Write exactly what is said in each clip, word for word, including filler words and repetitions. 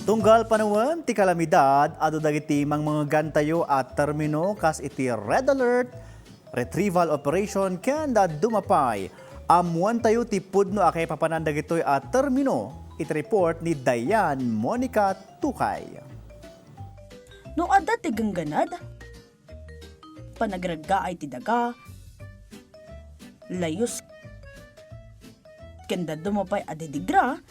Tunggal panawen ti kalamidad, adu dagiti mangmangegantayo a termino kas iti red alert, retrieval operation, ken dadduma pay. Ammoantayo ti pudno a kaipapanan dagitoy a termino iti report ni Diane Monica Tukay. No adda ti genggened, panagreggaay ti daga, layus, ken dadduma pay a didigra,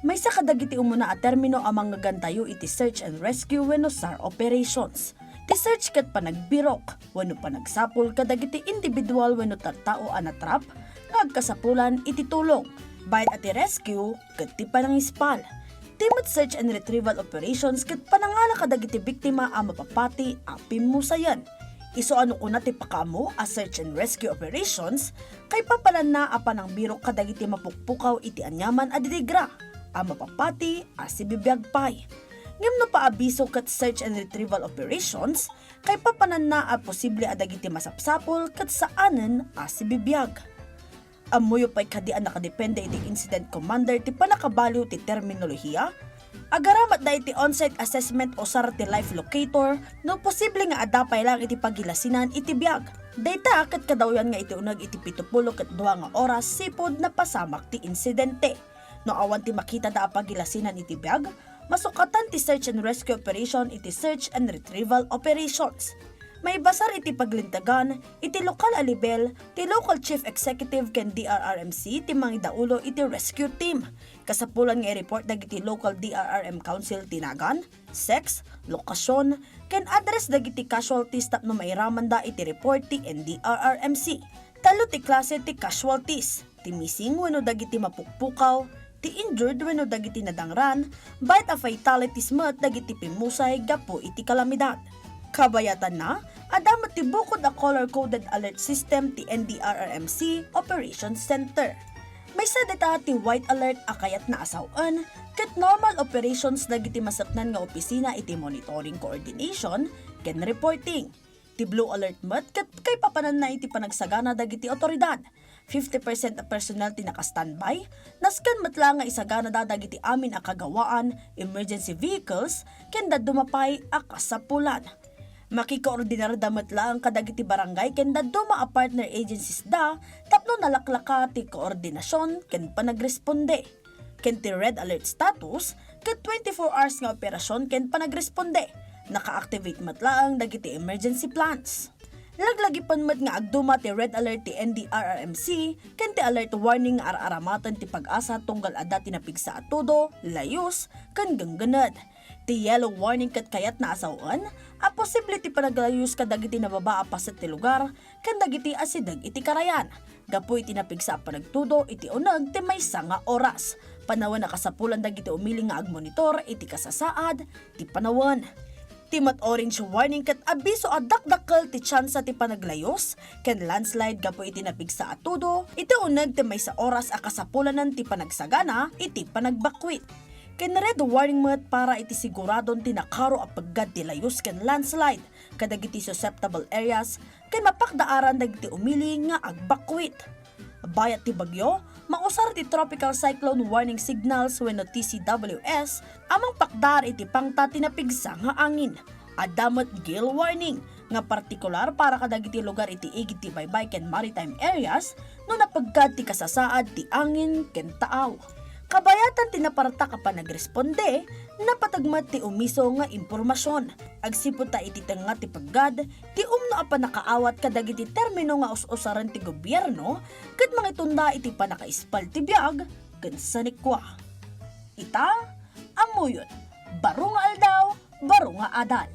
maysa kadagiti umuna a termino a mangegantayo iti search and rescue wenno sar operations. Ti search ket panagbirok wenno panagsapul kadagiti individual wenno tattao a natrap nga agkasapulan iti tulong, bayat a ti rescue ket ti panangispal. Ti met search and retrieval operations ket panangala kadagiti biktima a mapapati a pimmusayen. Isu a no kuna ti pakaammo a search and rescue operations, kaipapananna a panangbirok kadagiti mapukpukaw iti aniaman a didigra a mapapati a sibibiag pay. Ngem no paabiso ket search and retrieval operations, kaipapananna a posible a dagiti masapsapul ket saanen a sibibiag. Ammoyo pay kadi a nakadepende iti incident commander ti pannakabaliw ti terminolohiya? Agaramatda iti on-site assessment o sar ti life locator no posible nga adda pay laeng iti pagilasinan iti biag. Dayta ket kadawyan nga iti uneg iti pito pulo ket dua nga oras sipud napasamak ti insidente. No awan ti makitada a pagilasinan iti biag, masukatan ti search and rescue operation iti search and retrieval operations. Maibasar iti paglintegan iti lokal a level ti local chief executive ken D R R M C ti mangidaulo iti rescue team. Kasapulan nga i-report dagiti local D R R M council ti nagan, sex, lokasion, ken address dagiti casualties tapno mairamanda iti report ti N D R R M C. Tallo ti klase ti casualties: ti missing wenno dagiti mapukpukaw, ti injured wenno dagiti nadangran, bayat a fatalities met dagiti pimmusay gapu iti kalamidad. Kabayatanna, adda met ti bukod a color-coded alert system ti N D R R M C Operations Center. Maysa dita ti white alert a kayatna a sawen ket normal operations dagiti masapnan nga opisina iti monitoring, coordination, ken reporting. Ti blue alert met ket kaipapananna iti panagsagana dagiti awtoridad. Fifty percent a personnel ti naka-standby, nasken met la nga isaganada dagiti amin a kagawaan, emergency vehicles, ken dadduma pay a kasapulan. Makikoordinarda met laeng kadagiti barangay ken dadduma a partner agencies da tapno nalaklaka ti koordinasion ken panagresponde. Ken ti red alert status ket twenty-four hours nga operasyon ken panagresponde. Naka-activate met laeng dagiti emergency plans. Laglagipen met nga agduma ti red alert ti N D R R M C ken ti alert warning nga ar-aramaten ti PAGASA tunggal adda ti napigsa a tudo, layus, ken genggened. Ti yellow warning ket kayatna a sawen a posible ti panaglayus kadagiti nababa a paset ti lugar ken dagiti asideg iti karayan. Gapu iti napigsa a panagtudo iti uneg ti maysa nga oras, panawen a kasapulan dagiti umili nga agmonitor iti kasasaad ti panawen. Ti met orange warning ket abiso a dakdakkel ti tsansa ti panaglayus ken landslide gapu iti napigsa a tudo iti uneg ti maysa oras a kasapulanen ti panagsagana iti panagbakwit. Ken red warning met para iti siguradon ti nakaro a peggad ti layus ken landslide kadagiti susceptible areas ken mapakdaaran dagiti umili nga agbakwit. Bayat ti bagyo, mausar ti Tropical Cyclone Warning Signals wenno T C W S a mangpakdar iti pangta ti napigsa nga angin. Adda met gale warning nga partikular para kadagiti lugar iti igid ti baybay ken maritime areas no napeggad ti kasasaad ti angin ken taaw. Kabayatan ti napartak a panagresponde, napateg met ti umiso nga impormasion. Agsipud ta iti tengnga ti peggad, ti umno a pannakaawat kadagiti termino nga us-usaren ti gobierno ket mangitonda iti pannakaispal ti biag ken sanikua. Ita, ammoyon, baro nga aldaw, baro nga adal.